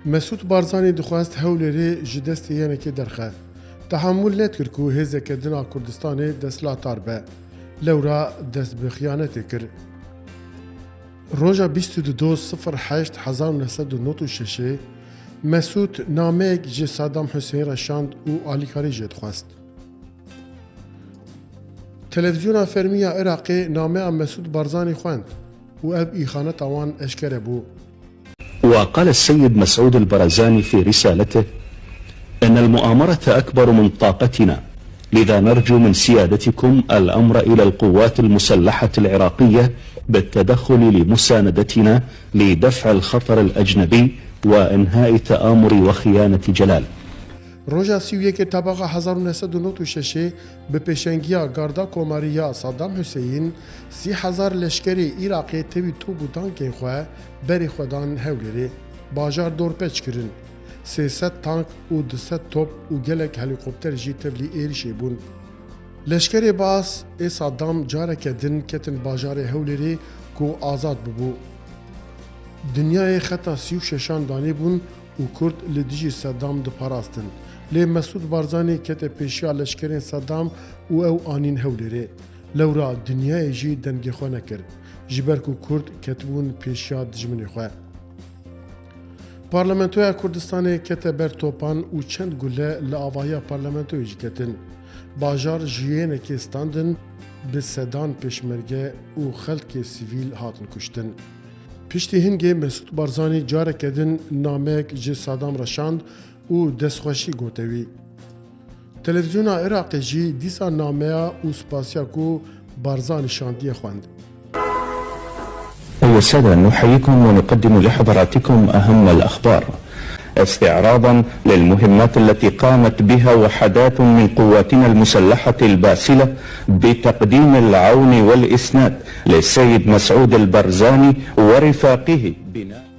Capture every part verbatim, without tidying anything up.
Mesûd Barzanî dixwest Hewlêrê ji destê yenekê derxe. Tehamûl nedikir ku hêzeke din a Kurdistanê desthilatar be. Lewra dest bi xiyanetê kir. Roja bîst û du sifir heşt hezar û neh sed û nod û şeşê Mesûd nameyek ji Saddam Huseyîn re şand û alîkarî jê dixwest. Televîzyona fermî ya Iraqê nameya Mesûd Barzanî xwend û ev îxaneta wan eşkere bû. وقال السيد مسعود البرزاني في رسالته: إن المؤامرة أكبر من طاقتنا، لذا نرجو من سيادتكم الأمر إلى القوات المسلحة العراقية بالتدخل لمساندتنا لدفع الخطر الأجنبي وإنهاء تآمر وخيانة جلال. Roja sî û yekê Tebaxa hezar û neh sed û nod û şeşê bi pêşengiya Garda Komarî ya Saddam Huseyîn, sî hezar leşkerê Iraqê tevî top û tankên xwe berê xwe dan Hewlêrê. Bajar dorpêç kirin. Sê sed tank û du sed top û gelek helîkopter jî tevlî êrişê bûn. Leşkerê Baas ê Saddam careke din ketin bajarê Hewlêrê ku azad bibû. Dinyayê xeta sî û şeşan danîbûn û Kurd li dijî Seddam diparastin. Lê Mesûd Barzanî kete pêşiya leşkerên Seddam û ew anîn Hewlêrê. Lewra dinyayê jî dengê xwe nekir, ji ber ku Kurd ketibûn pêşiya dijminê xwe. Parlamentoya Kurdistanê kete ber topan û çend gule li avahiya parlamentoyê jî ketin. Bajar ji yenekê standin, bi sedan pêşmerge û xelkê sivîl hatin kuştin. Piştî hingê Mesûd Barzanî careke din nameyek ji Sadam re şand û destxweşî gote wî. Televîzyona Iraqê jî dîsa nameya û spasiya ku Barzanî şandiye xwend. أيها السادة، نحييكم ونقدم لحضراتكم أهم الأخبار، استعراضا للمهمات التي قامت بها وحدات من قواتنا المسلحة الباسلة بتقديم العون والإسناد للسيد مسعود البرزاني ورفاقه بناء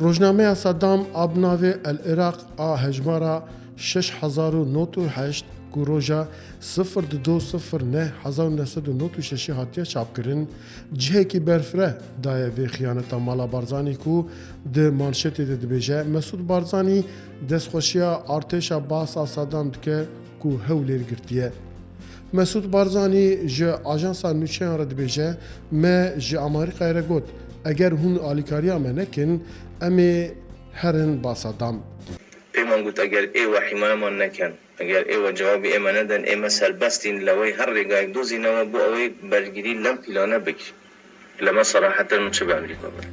Rojnameya Saddam a bi navê El Iraq a hejmara şeş hezar û nod û heşt ku roja sifir du sifir neh hezar û neh sed û nod û şeşê hatiye çapkirin, cihekî berfireh daye vê xiyaneta mala Barzanî ku di manşetê de dibêje, Mesûd Barzanî destxweşiya artêşa Baas a Saddam dike ku Hewlêr girtiye. Mesûd Barzanî ji ajansa nûçeyan re dibêje, Me ji Amerîkayê re got, eger hûn alîkariya me nekin, em ê herin ba Saddam. Pê man got, eger ê we hîmayeman nekin, eger ê we cewabê ê me nedin, ê me serbest in, li we her rêgayek dozîne we bo ewê bergirî lem pîlane bik. Li me seraheten min çi bi Amerîka bikin?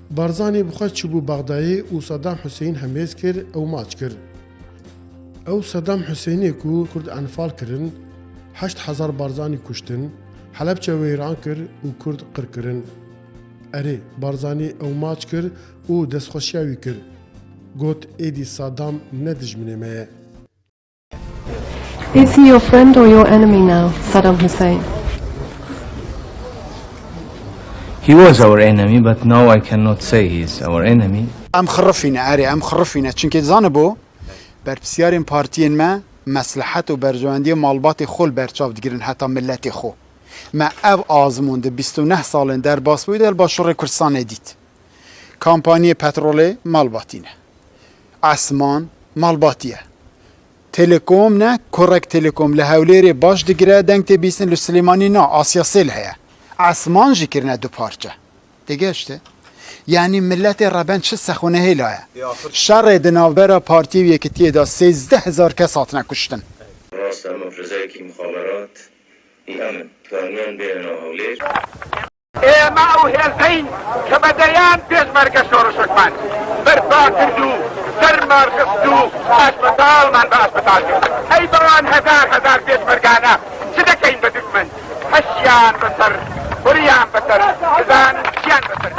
Barzanî bi xwe çûbû Bexdayê û Sedam Huseyîn hemêz kir, ew maç kir. Ew Sedam Huseyînê ku Kurd enfal kirin, heşt hezar Barzanî kuştin, Helebçe weyran kir û Kurd qir kirin. Erê, Barzanî ew maç kir û destxweşiya wî kir. Got, êdî Sadam ne dijminê me ye. Is he your friend or your enemy now, Saddam Hussein? He was our enemy, but now I cannot say he is our enemy. Em xirifîne, erê, em xirifîne. Çimkî zanibû, berpirsiyarên partiyên me meslehet û berjewendiyê malbatê xwe li ber çav digirin heta miletê xwe. Me ev azmûn di bîst û neh salên derbasbûyî de li Başûrê Kurdistanê dît. Kampaniyê petrolê malbatî ne. Esman malbatî ye. Telekom ne, Korek Telekom li Hewlêrê baş digire, deng tê bîstin, li Silêmanî na, Asya Sêl heye. Esman jî kirine du parçe. Têgihişte? Yanî miletê reben çi sexûnehêla ye. Şerê di navbera partiyê û yekitiyê de sêzdeh hezar kes hatine kuştin. Rast e, mefrezeyekî muxaberat î em in. Dikaniyan bêne nav Hewlêr. ئێمە ئەو هێزەین کە بە دەیان پێشمەرگە شۆڕشەکمان بەرپا کرد و سەرمان خست و ئەسپتاڵمان بە ئەسپتاڵ کرد. ئەی بەوان هەزار هەزار پێشمەرگانە چ دەکەین بە دوژمن؟ هەشیان بەسەر، بڕیان بەسەر، بزان چیان بەسەر.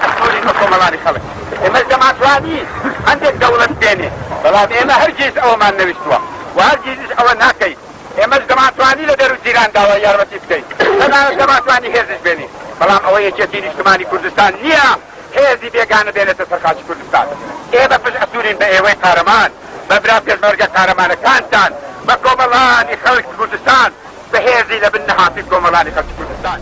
ئەسووری بە کۆمەڵانی خەڵک. ئێمەش دەمانتوانی هەندێک دەوڵەت بێنێ، بەڵام ئێمە هەرگیز ئەوەمان نەویستووە و هەرگیزیش ئەوە ناکەین. ئێمەش دەمانتوانی لە دەر و جیران داوای یارمەتی بکەین. تەنانەت دەمانتوانی هێزیش بێنین، بەڵام ئەوە یەکێتی نیشتمانی کوردستان نییە هێزی بێگانە بێنێتە سەر خاکی کوردستان. ئێمە پشت ئەسوورین بە ئێوەی قارەمان، بە برا پێشمەرگە قارەمانەکانتان، بە کۆمەڵانی خەڵکی کوردستان، بە هێزی لە بن نەهاتی کۆمەڵانی خەڵکی کوردستان.